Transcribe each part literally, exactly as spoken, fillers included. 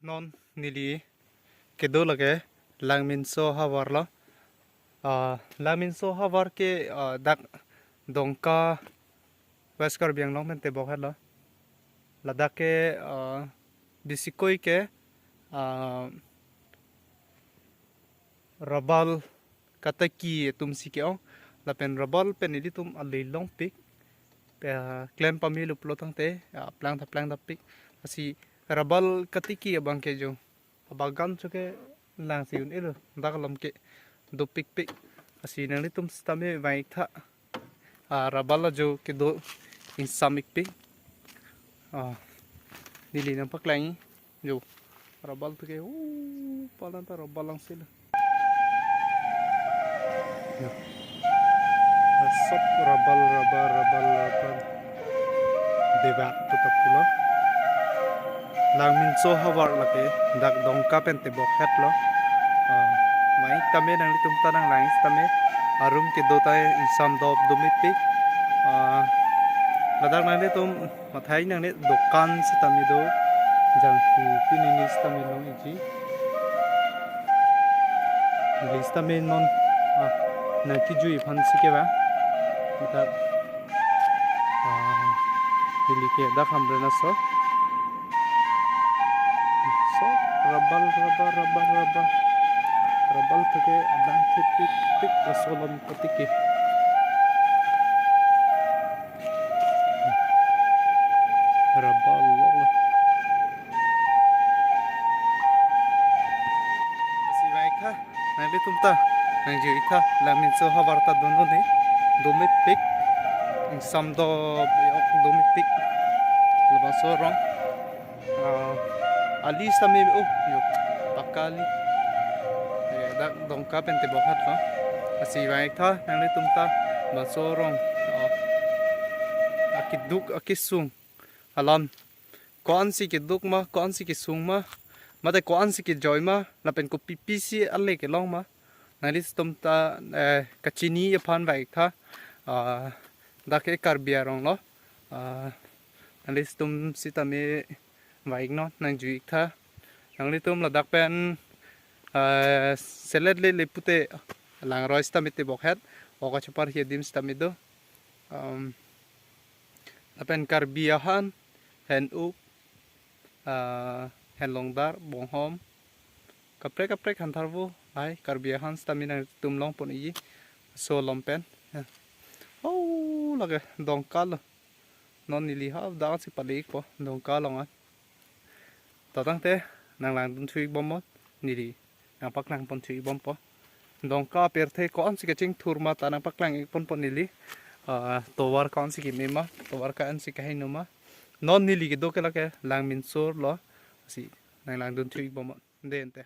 Non neli kedo lake Langminso havar lo. Ah, Langminso havar ke, ah, dak Dongka West Karbi Anglong pen tebok het lo. Ladak ke, ah, bisikoi ke, ah, Rabal kataki atum si ke-ong. Lapen Rabal pen ilitum ale longpik. Pe, ah, klem pame lo pulo tangte, ah, plang ta plang ta pik. Lasi Rabal kataki abang ke jo. Abagan cho ke langsi un-elo. Dak alam ke dopikpik. Lasi nanglitum sitame vang-ik tha. Ah, Rabal ajo kedo ingsam-ikpik. Ah, neli nangpaklang-ik. Jo, Rabal tu ke, uh, palan ta Rabal lang sila. Ya. Sop Rabal, Rabal, Rabal, Rabal. Bebak tu ta pulo. Langminso havar lake, dak Dongka pen tebok het lo. Ah, mai tame nanglitum ta nanglang sitame, arum kedo ta ingsam dop dopikpik. Ah, ladak nanglitum mathai nangne dokan sitame do, jangthu pini ni sitame long-ikji. Neli sitame non, ah, nangkejui aphan si kevang. Kita, ah, neli ke dak Hamren aso. So, Rabal, Rabal, Rabal, Rabal. Rabal tu ke adang thipikpik laso alam patiki. Rabal lo. Lasi vang-ik tha, nanglitum ta nangjui-ik tha, Langminso havar ta dun un-e, dopikpik, ingsam dop, ok, dopikpik, labangso arong. Ah, ali sitame, oh, jo, pakka ali. Eh, dak Dongka pen tebok het lo. Lasi vang-ik tha, nanglitum ta, bangso arong, ah, akeduk, akesung alam. Ko-an si keduk ma, ko-an si kesung ma, mate ko-an si kejoi ma, lapen kopi pisi ale kelong ma. Nanglitum ta, eh, kachini aphan vang-ik tha. Ah, dak ke Karbi arong lo. Ah, nanglitum sitame vang-iknon, nangjui-ik tha. Nanglitum ladak pen, eh, selet le le pute langroi sitame tebok het. Ok achapar adim sitame do. Um, lapen Karbi ahan, Henuk, ah, Henlongdar, Bonghom, kaprek kaprek Hantharvo, hai Karbi ahan sitame nangtum longpon-ikji, so lom pen. Ya. Oh, lake Dongka lo. Non neli ha dak si pale-ikpo, Dongka along an. To tangte, nanglangdun thu-ik bom non, neli nangpaklang pon thu-ik bompo. Dongka apirthe ko-an si kachingthur ma ta nangpaklang-ik ponpo neli. Ah, tovar ko-an si keme ma, tovar ko-an si kaheno ma. Non neli kedo ke lake Langminso lo, si nanglangdun thu-ik bom non. Dente.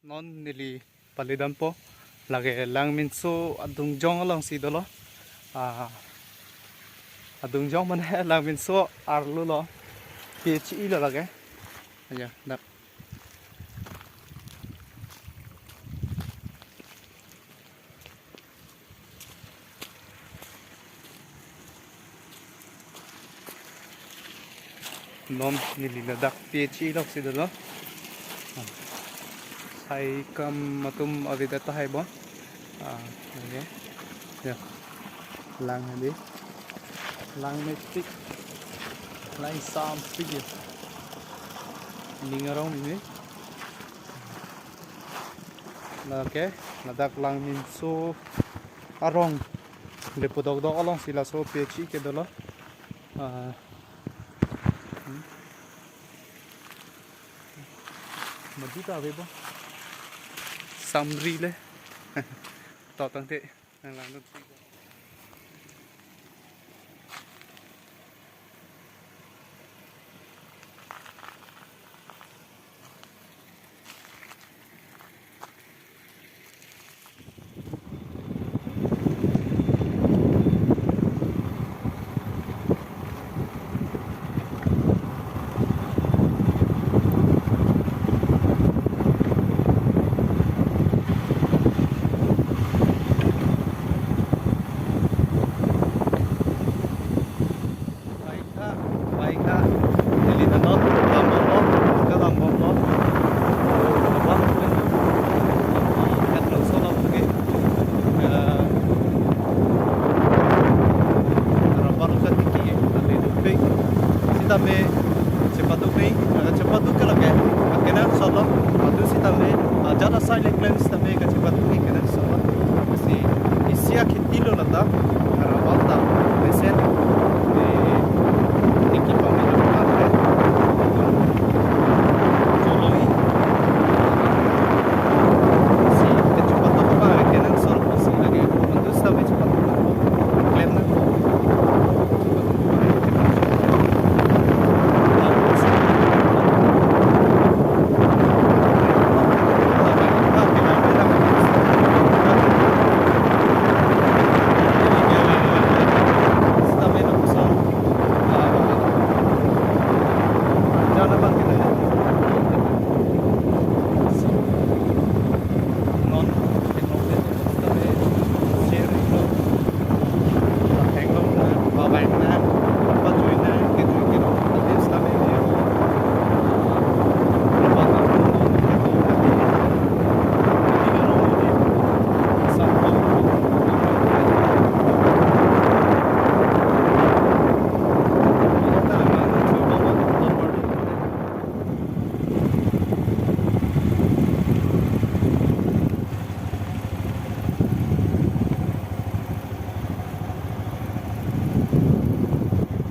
Non neli paledampo, lake Langminso adungjong alongsi dolo. Ah, Adung jong mane Langminso arlo lo. P H E lo lake. Ya, dak. Non neli ladak P H E loksi dolo. Saikam atum avedet tahai bo. Ah, okay. Ya. Lang hadi. Lang mepik. Lang sam pik ya. Ning arong ini. Lake, ladak Langminso arong. Depo dokdok alongsi laso P H E ke dolo. Ah. Hmm. Madu ta ave bo. Samri le. To tangte nang langdun si. Baikha, baikha. Neli nanot, lambomlo, kalambomlo. Abang, kat lo solam ke. Eh, rambam kat tiki, kat le dupik. Sitame, cepat dupik, eh, cepat dupik lake. Akhirnya solo, aduh sitame, ah, jada sai le klem sitame, kat cepat dupik, akhirnya solo. Si, isi akhiti lo lata, rambam ta, mesen.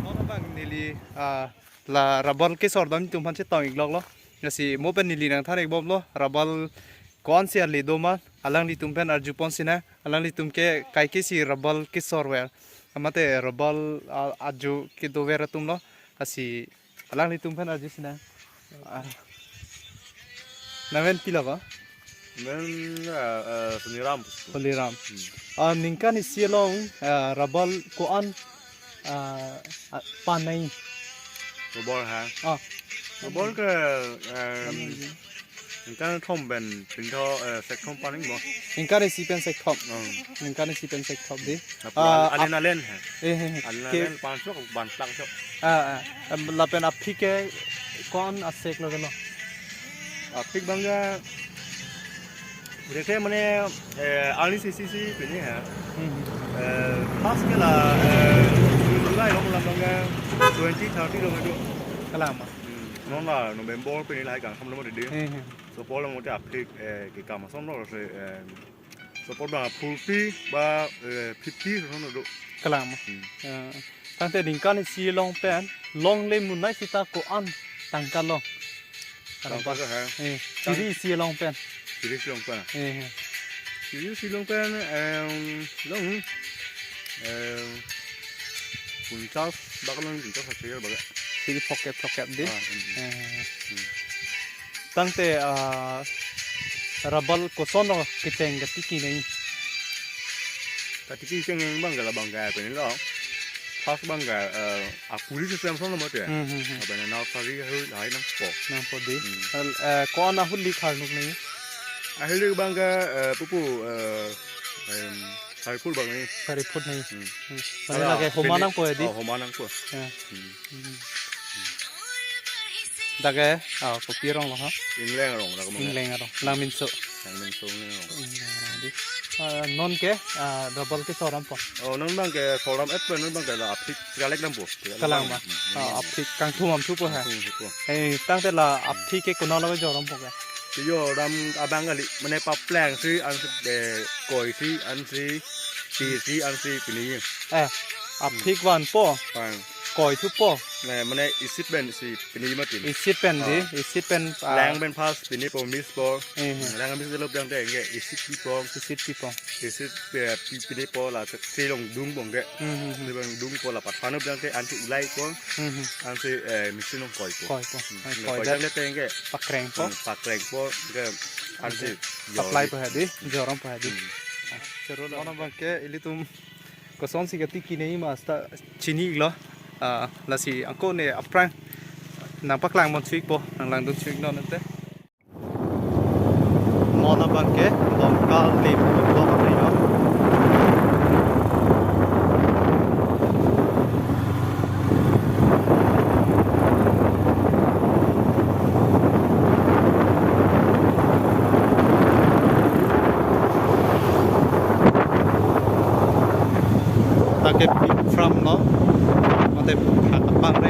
Non abang neli, ah, la rambam kesor dam atum aphan chetong ik loklo. Lasi mo pen neli nangthan ik bomlo, rambam ko-ansi ale doma, alanglitum pen arjupon sinang, alanglitum ke kaike si rambam kesor ver. Amate rambam, ah, arju kedo ver atumlo, lasi alanglitum pen arju sinang. Ah. Nangmen pilo ko? Men, eh, eh, Suniram Pustu. Holiram. Hmm. Ah, ningkan isi along, ah, rambam ko-an, ah, ah, panai. Rambam ha? Ah. Rambam ke, em, ningkan thom pen, pintho, eh, sekthom panai mo. Ningkan isi pen sekthom. Hmm. Ningkan isi pen sekthom di. Lapu ah, al-, alen ap-, alen ha. Eh, eh, eh. Alen ke- alen pansok, ban plak sok. Ah, ah. Em, lapen aphi ke ko-an asek lo keno? Aphi bangke, udah ke mane, eh, arni sisi si pini ha. Hmm. Eh, pas ke la, eh, July lo malam bangke twenty, thirty lo madu. Kalama. Hmm. Non la November pini lahai kangthom lo madu di. Hmm, hmm. So polo mate aphi, eh, kekam ason lo se, eh, Support ba forty ba, eh, fifty sono do. Kalang ma. Hmm. Eh, tangte ningkan isi along pen, longle munai sita ko-an tangka long. Tangka ke ha. Eh, tang- siri isi along pen. Siri isi along pen. Eh, eh. Siri isi along pen, em, long, em, punchas, bak long punchas hajar bak. Siri pocket, pocket di. Ah, hmm. Eh, eh, eh. Hmm. Tangte, ah, rambam koson lo kecheng katiki nai. Katiki cheng bang gala bang kaya pen lo. Pas bang ke, eh, apuri system son lo mate. Hmm, hmm, hmm. Abang nursery ahut lahai nangpo. Nangpo dei. Hmm. Al, eh, ko-an ahut lik harnuk nangji? Ahut lik bang ke, eh, pupu, eh, em, Haripur bang nangji. Haripur nangji. Hmm. Hmm. Mane ala, lake homa pini nangpo ya dei? Oh, homa nangpo. Ya. Hmm. Hmm. Lake, ah, kopi arong lo ha? Ingleng arong, lake mane. Ingleng arong. Langminso. Langminso Ingleng arong. Ingleng arong dei. Ah, non ke, ah, double ke chorampo. Oh, non bang ke choram-et pen, non bang ke la aphi kalek dampo. Kalang ma. Hmm, ah, hmm. Aphi kangthum amthupo ha. Kangthum amthupo. Eh, tangte la aphi ke konat lo chorampo ke? Joram abang kali, mane papleng si ansi, eh, koi si ansi, pi si ansi pini. Eh, aphi vanpo. Pang. Koi thupo. Mane, mane isit pen si pini mati. Isit pen dei, ah, isit pen, ah. Lang pen first pinipo, mix po. Eh, eh. Lang mix lo biang dei, nge isit pipo. Isit pipo. Isit, eh, pi-, pinipo la si long dungpo nge. Hmm, hmm, hmm. Si long dungpo la pathan biang dei ansi ulaipo. Hmm, hmm. Ansi, eh, mixing nong koipo. Koipo. Hmm. Ai, nge koi koi dan tangte nge pakrengpo. Hmm, pakrengpo. Nge ansi supply joram po ha dei, jorampo ha dei. Hmm. Ah, choro lo. Non abang ke ilitum kosonsi katiki nangji ma seta chini-iklo. Ah, lasi angko ne aphrang nangpaklang mon su-ikpo, nanglangdun su-iknon ante. Non abang ke Longkal Lim Longkal Lim. Lake pig farm lo, mate phak apang re